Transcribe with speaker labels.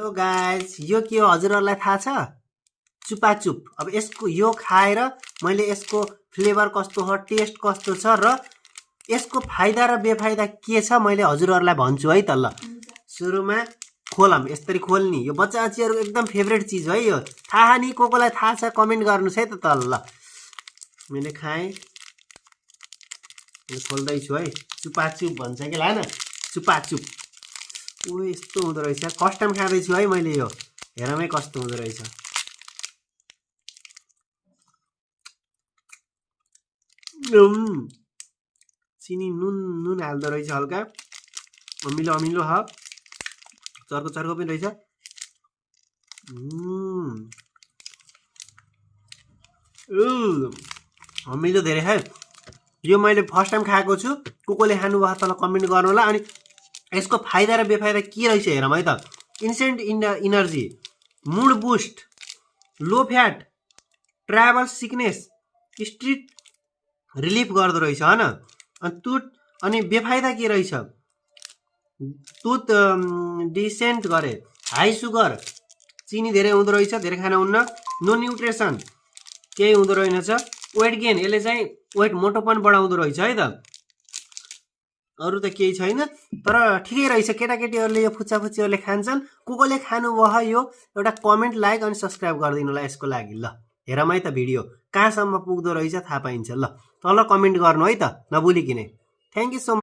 Speaker 1: So guys यो के हो हजुरहरूलाई थाहा छ? चुपाचुप। अब यसको यो खाएर मैले यसको फ्लेभर कस्तो हो, टेस्ट कस्तो छ र यसको फाइदा र बेफाइदा के छ मैले हजुरहरूलाई भन्छु है त। ल सुरुमा खोलम, यसरी खोल्ने। यो बच्चा बच्चीहरूको एकदम फेभरेट चिज है यो। थाहा नि कोलाई थाहा छ कमेन्ट गर्नुहोस् है त ल। मैले खाएँ, खोल्दैछु है। चुपाचुप भन्छ कि लान, चुपाचुप। ओ यस्तो हुँदो रहेछ। फर्स्ट टाइम खाँदैछु है मैले यो। हेरमै कस्तो हुँदो रहेछ। चिनी नुन हाल्दो रहेछ हल्का। अमिलो अमिलो ह, चर्को चर्को पनि रहेछ। अमिलो धेरै है। यो मैले फर्स्ट टाइम खाएको छु। कोले खानु भयो तल कमेन्ट गर्नु होला। अनि यसको फाइदा र बेफाइदा के रहेछ हेरौँ है त। Instant energy, mood boost, low fat, travel sickness, stress relief गर्दो रहेछ हैन। अनि बेफाइदा के रहेछ, तुत डिसेन्ट गरे, हाई सुगर, चिनी धेरै हुँदो रहेछ, धेरै खान हुन्न, नो न्युट्रिसन केही हुँदो रहेनछ, वेट गेन, यसले चाहिँ वेट मोटोपन बढाउँदो रहेछ है त। अरू त केही छैन, तर ठिकै रहेछ। केटाकेटीहरूले यो फुच्चाफुच्चीहरूले खान्छन्। कोले खानु भयो यो एउटा कमेन्ट, लाइक अनि सब्सक्राइब गरिदिनु होला यसको लागि। ल हेरौँ है त भिडियो कहाँसम्म पुग्दो रहेछ थाहा पाइन्छ। ल तल कमेन्ट गर्नु है त नभुलिकिने। Thank you so much.